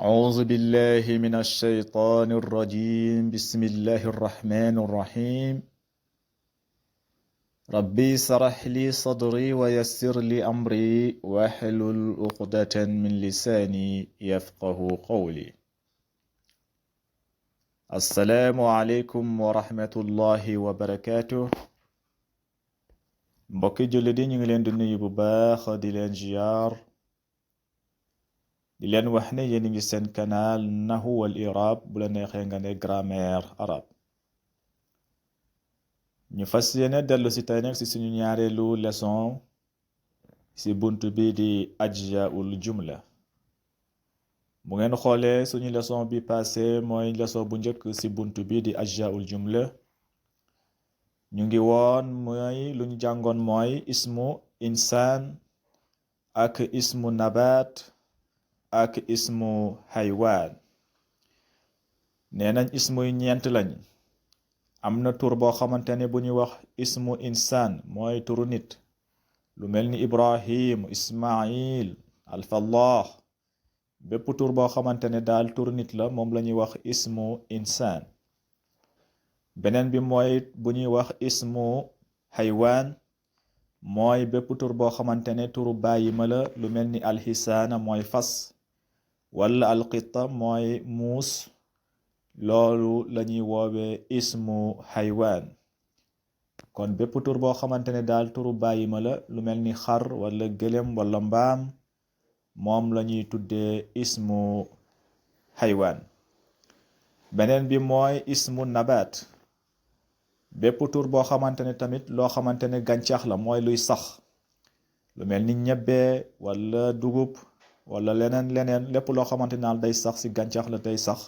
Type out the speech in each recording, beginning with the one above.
أعوذ بالله من الشيطان الرجيم بسم الله الرحمن الرحيم ربي اشرح لي صدري ويسر لي أمري واحلل عقدة من لساني يفقه قولي السلام عليكم ورحمة الله وبركاته mbokki jullit yi ñu ngi leen di nuyu bu baax di leen ziyaar di leen wax ne yéen ngi seen canal Nahwu wal I'rab bu la neexee nga ne grammaire arabe ñu fas yéene dellu si tey nag si suñu ñaareelu leçon si buntu bi di ajzaa'ul jumla bu ngeen xoolee suñu leçon bi passé mooy leçon bu njëkk si buntu bi di ajzaa'ul jumla ñu ngi woon mooy lu ñu jàngoon mooy ismu insaan ak ismu nabaat ak ismu haywaan nee nañ ismu yi ñeent lañ am na tur boo xamante ne bu ñuy wax ismu insaan mooy turu nit lu mel ni Ibrahim Ismail Alfallah bépp tur boo xamante ne daal turu nit la moom la ñuy wax ismu insaan beneen bi mooy bu ñuy wax ismu haywaan mooy bépp tur boo xamante ne turu bàyyi ma la lu mel ni alxisaana mooy fas wala alqitta mooy muus loolu lañuy woowee ismu haywaan kon bépp tur boo xamante ne daal turu bàyyi ma la lu mel ni xar wala gëlem wala mbaam moom lañuy tuddee ismu haywaan beneen bi mooy ismu nabaat bépp tur boo xamante ne tamit loo xamante ne gàncax la mooy luy sax lu mel ni ñebbe wala dugub wala leneen lépp loo xamante naal day sax ci gàncax la day sax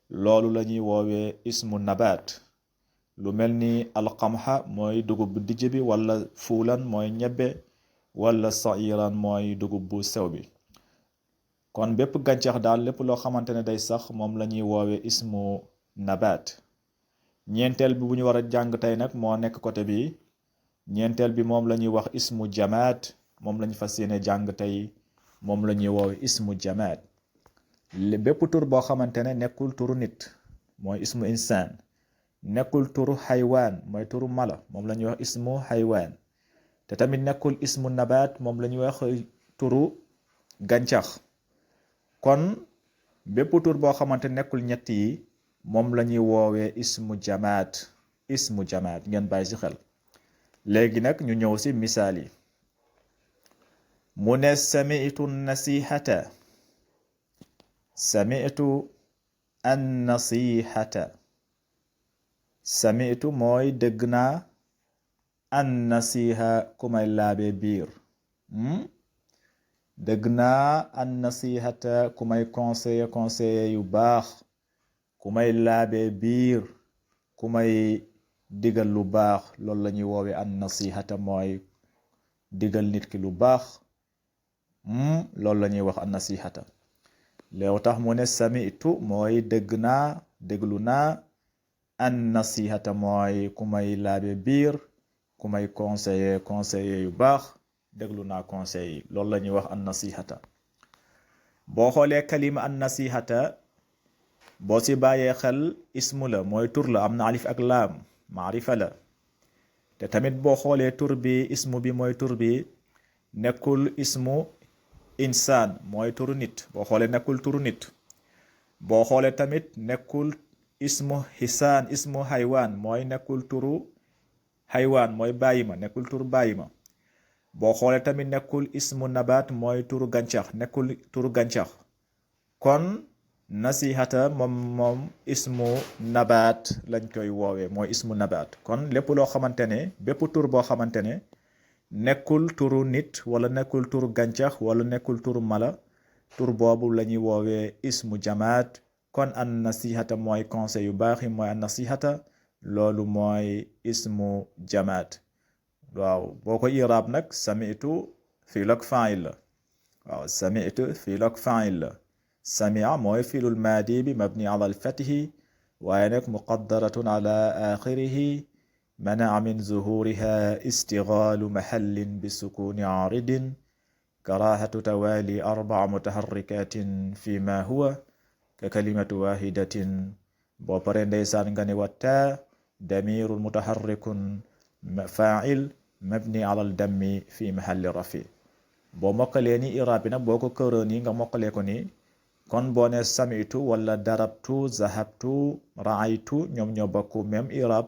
loolu la ñuy woowee ismu nabaat lu mel ni alqamha mooy dugub bu dijj bi wala fuulan mooy ñebbe wala sa'iran mooy dugub bu sew bi kon bépp gàncax daal lépp loo xamante ne day sax moom la ñuy woowee ismu nabaat ñeenteel bi bu ñu war a jàng tey nag moo nekk côté bi ñeenteel bi moom la ñuy wax ismu jamaat moom la ñu fas yéene jàng tey moom la ñuy woowe ismu jamaat bépp tur boo xamante ne nekkul turu nit mooy ismu insaan nekkul turu haywaan mooy turu mala moom la ñuy wax ismu haywaan te tamit nekkul ismu nabaat moom la ñuy wax turu gàncax kon bépp tur boo xamante nekkul ñett yi moom la ñuy woowee ismu jamaat ngeen bàyyi ci xel léegi nag ñu ñëw ci misaal yi mu ne sami'tu an nasihata sami'tu mooy dégg naa an nasiha ku may laabe biir dégg naa an nasihata ku may conseiller yu baax ku may laabe biir ku may digal lu baax loolu la ñuy woowe an nasihata mooy digal nit ki lu baax loolu la ñuy wax an nasihata léew tax mu ne sami'tu mooy dégg naa déglu naa an nasihata mooy ku may laabe biir ku may conseiller yu baax déglu naa conseil yi loolu la ñuy wax an nasihata boo xoolee kalima an nasihata boo ci bàyyee xel ismu la mooy tur la am na alif ak laam maarifa la te tamit boo xoolee tur bi ismu bi mooy tur bi nekkul ismu insaan mooy turu nit boo xoolee nekkul turu nit boo xoolee tamit nekkul ismu hisaan ismu haywaan mooy nekkul turu haywaan mooy bàyyi ma nekkul turu bàyyi ma boo xoolee tamit nekkul ismu nabaat mooy turu gàncax nekkul turu gàncax kon nasihata moom ismu nabaat lañ koy woowee mooy ismu nabaat kon lépp loo xamante ne bépp tur boo xamante ne nekkul turu nit wala nekkul turu gàncax wala nekkul turu mala tur boobu la ñuy woowee ismu jamaat kon an nasihata mooy conseil yu baax yi mooy an nasihata loolu mooy ismu jamaat waaw boo ko iraab nag sami'tu fi'l ak fa'il la waaw sami'tu fi'l ak fa'il la samia mooy fi'lul maadi bi mabni ala al-fathi waaye nag muqaddaratun ala axirihi منع من ظهورها استغلال محل بسكون عارض karahatu tawali 4 mutaharrikatin fi ma huwa ka kalimatu wahidatin boo pare ndeysaan nga ne watta damirun mutaharrikun fa'il mabni ala al dammi fi mahalli rafi boo mokkalee ni irab bi nag boo ko këroo nii nga mokkalee ko ni kon boo ne sami'tu wala darabtu zahabtu ra'aytu ñoom ñoo bokk même irab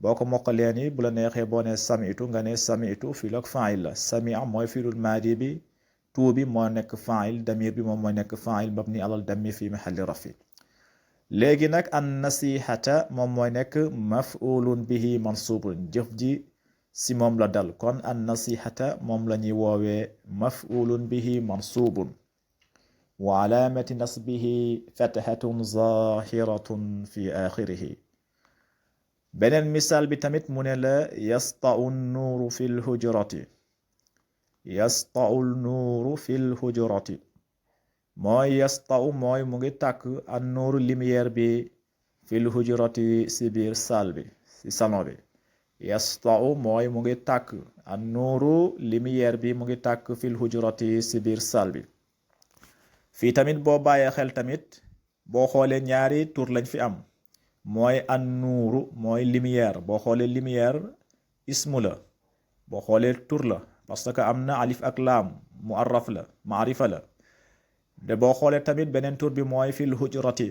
boo ko mokkalee ni bu la neexee boo ne sami'tu nga ne sami'tu fii ak fa'il la sami'a mooy fiilul maadi bi tuu bi moo nekk fa'il damir bi moom mooy nekk fa'il mabni ala al dammi fi mahalli rafi léegi nag an nasihata moom mooy nekk maf'ulun bihi mansubun jëf ji si moom la dal kon an nasihata moom la ñuy woowee maf'ulun bihi mansubun wa alamati nasbihi fathatun zahiratun fi akhirihi beneen misaal bi tamit mu ne la yasta'u nuuru fil hujrati yasta'u nuuru fil hujrati mooy yasta'u mooy mu ngi tàkk an nuuru lumière bi fil hujrati si biir salle bi si salon bi yasta'u mooy mu ngi tàkk an nuuru lumière bi mu ngi tàkk fil hujrati si biir salle bi fii tamit boo bàyyee xel tamit boo xoolee ñaari tur lañ fi am mooy an nuuru mooy lumière boo xoolee lumière ismu la boo xoolee tur la parce que am na alif ak laam mu'arraf la maarifa la de boo xoolee tamit beneen tur bi mooy fil hujrati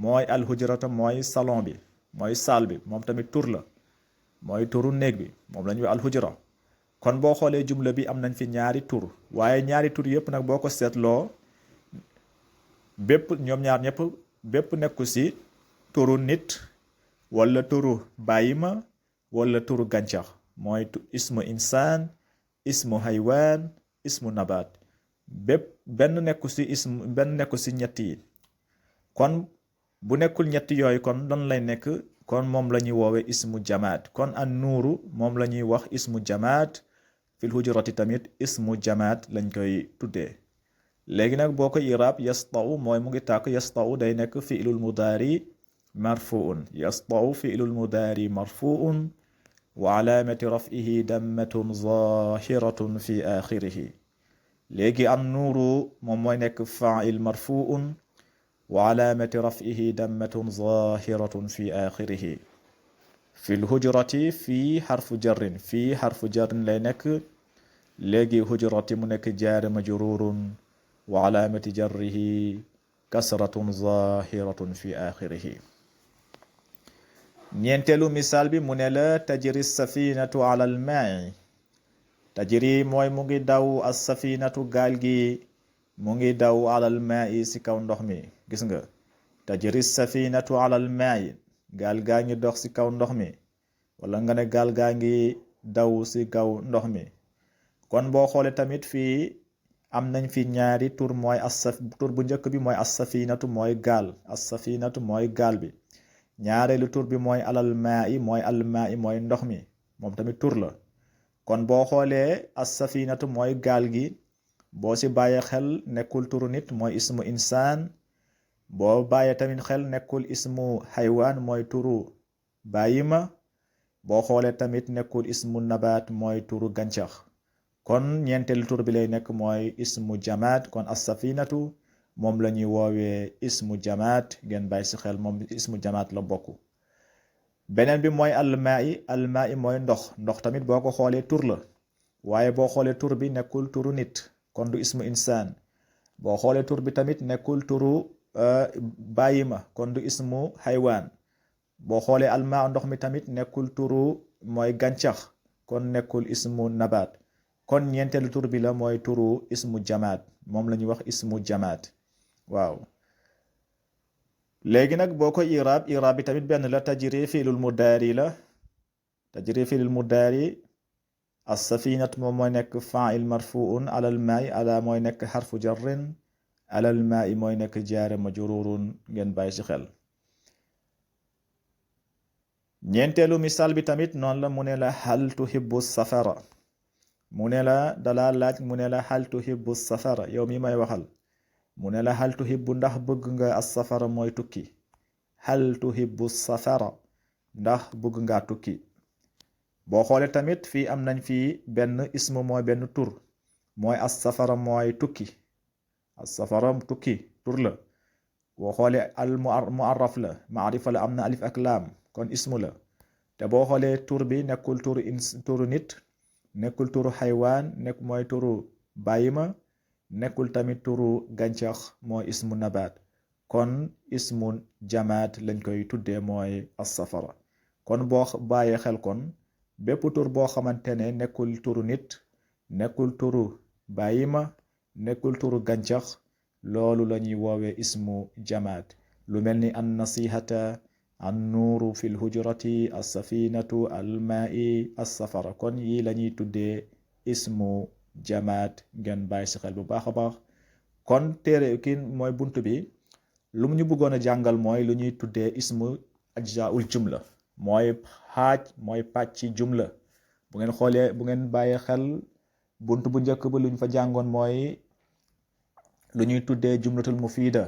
mooy al hujrata mooy salon bi mooy salle bi moom tamit tur la mooy turu néeg bi moom la ñuy wax al hujra kon boo xoolee jumla bi am nañ fi ñaari tur waaye ñaari tur yëpp nag boo ko seetloo bépp ñoom ñaar ñëpp bépp nekku si turu nit wala turu bàyyima wala turu gàncax mooy ismu insaan ismu haywaan ismu nabaat bépp benn nekku si ñett yi kon bu nekkul ñett yooyu kon lan lay nekk kon moom la ñuy woowe ismu jamaat kon an nuuru moom la ñuy wax ismu jamaat fil hujrati tamit ismu jamaat lañ koy tuddee léegi nag boo ko irab yasta'u mooy mu ngi tàkk yasta'u day nekk fi'lul mudaari marfu'un yasta'u fi'lul mudaari marfu'un wa alaamati raf'ihi dammatun zahiratun fi akhirihi léegi an nuuru moom mooy nekk fa'il marfu'un wa alaamati raf'ihi dammatun zahiratun fi akhirihi fil hujrati fii xarfu jarrin fii xarfu jarrin lay nekk léegi hujrati mu nekk jaari majrurun wa alaamati jarrihi kasratun zahiratun fi akhirihi ñeenteelu misaal bi mu ne la tajri safinatu ala al ma'i tajri mooy mu ngi daw as safinatu gaal gi mu ngi daw ala al ma'i si kaw ndox mi gis nga tajri safinatu ala al ma'i gaal gaa ngi dox si kaw ndox mi wala nga ne gaal gaa ngi daw si kaw ndox mi kon boo xoolee tamit fii am nañ fi ñaari tur mooy tur bu njëkk bi mooy as-safinatu mooy gaal as-safinatu mooy gaal bi ñaareelu tur bi mooy alal maa'i mooy al maa'i mooy ndox mi moom tamit tur la kon boo xoolee as-safinatu mooy gaal gi boo si bàyyee xel nekkul turu nit mooy ismu insaan boo bàyyee tamit xel nekkul ismu haywaan mooy turu bàyyima boo xoolee tamit nekkul ismu nabaat mooy turu gàncax kon ñeenteelu tur bi lay nekk mooy ismu jamaat kon as-safinatu moom la ñuy woowee ismu jamaat ngeen bàyyi si xel moom ismu jamaat la bokk beneen bi mooy al-maa'i mooy ndox tamit boo ko xoolee tur la waaye boo xoolee tur bi nekkul turu nit kon du ismu insaan boo xoolee tur bi tamit nekkul turu bàyyima kon du ismu haywaan boo xoolee al-maa ndox mi tamit nekkul turu mooy gàncax kon nekkul ismu nabaat kon ñeenteelu tur bi la mooy turu ismu jamaat moom la ñuy wax ismu jamaat waaw léegi nag boo ko irab bi tamit benn la tajri fi'lul mudaari la tajri fi'lul mudaari as-safinatu moom mooy nekk fa'il marfu'un alal maa'i ala mooy nekk xarfu jarrin alal maa'i mooy nekk jaare majrurun ngeen bàyyi ci xel ñeenteelu misaal bi tamit noonu la mu ne la hal tuhibbu safara mu ne la dalaa laaj mu ne la hal tuhibbu safara yow mi may waxal mu ne la hal tuhibbu ndax bëgg nga as-safara mooy tukki hal tuhibbu safara ndax bëgg nga tukki boo xoolee tamit fii am nañ fii benn ismu mooy benn tur mooy as-safara mooy tukki as-safara tukki tur la boo xoolee al muarraf la maarifa la am na alif ak laam kon ismu la te boo xoolee tur bi nekkul turu nit nekkul turu xaywaan mooy turu bàyyima nekkul tamit turu gàncax mooy ismu nabaat kon ismu jamaat lañ koy tuddee mooy as-safara kon boo bàyyee xel kon bépp tur boo xamante ne nekkul turu nit nekkul turu bàyyima nekkul turu gàncax loolu la ñuy woowee ismu jamaat lu mel ni an nasihata an nuuru fi lhujrati as-safinatu al-ma'i as-safara kon yi la ñuy tuddee ismu jamaat ngeen bàyyi si xel bu baax a baax kon téere kii mooy bunt bi lu mu ñu bëggoon a jàngal mooy lu ñuy tuddee ismu ajzaul jumla mooy xaaj mooy pàcc jumla bu ngeen xoolee bu ngeen bàyyi xel bunt bu njëkk ba luñ fa jàngoon mooy lu ñuy tuddee jumlatul mufida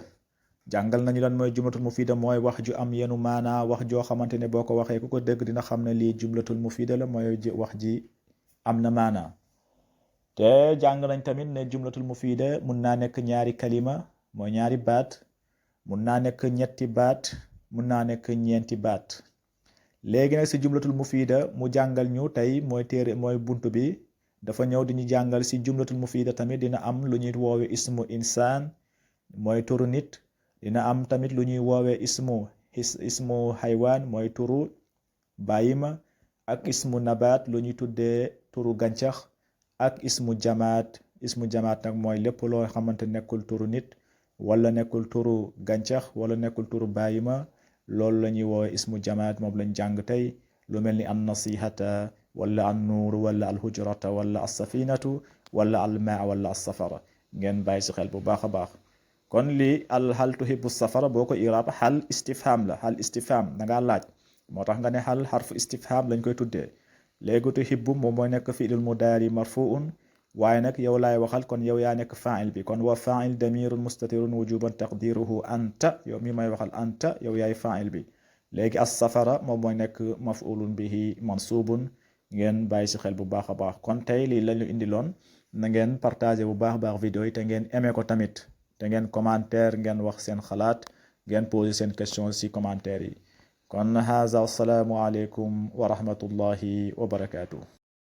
jàngal nañu lan mooy jumlatul mufida mooy wax ju am yenu maanaa wax joo xamante ne boo ko waxee ku ko dégg dina xam ne lii jumlatul mufida la mooy wax ji am na maanaa te jàng nañ tamit ne jumlatul mufida mun naa nekk ñaari kalima mooy ñaari baat mun naa nekk ñetti baat mun naa nekk ñeenti baat léegi nag si jumlatul mufida mu jàngal ñu tey mooy bunt bi dafa ñëw di ñu jàngal si jumlatul mufida tamit dina am lu ñuy woowe ismu insaan mooy turu nit dina am tamit lu ñuy woowe ismu haywaan mooy turu bàyyima ak ismu nabaat lu ñuy tuddee turu gàncax ak ismu jamaat nag mooy lépp loo xamante nekkul turu nit wala nekkul turu gàncax wala nekkul turu bàyyima loolu la ñuy woowe ismu jamaat moom lañ jàng tey lu mel ni an nasihata wala an nuur wala al hujrata wala as-safinatu wala al maa wala as-safara ngeen bàyyi si xel bu baax a baax kon lii al hal tuhibbu safara boo ko iraab hal istifham la hal istifham da ngaa laaj moo tax nga ne hal harfu istifham lañ koy tuddee léegi tuhibbu moom mooy nekk fi'lul mudaari marfuun waaye nag yow laay waxal kon yow yaa nekk fa'il bi kon wa fa'il damirun mustatirun wujuban taqdiruhu anta yow mi may waxal anta yow yaay fa'il bi léegi as-safara moom mooy nekk maf'ulun bihi mansubun ngeen bàyyi si xel bu baax a baax kon tey lii lañu indiloon na ngeen partager bu baax a baax vidéo yi te ngeen aimé ko tamit te ngeen commentaire ngeen wax seen xalaat ngeen poser seen question si commentaire yi kon haza assalaamu aleykum wa rahmatullahi wa barakaatu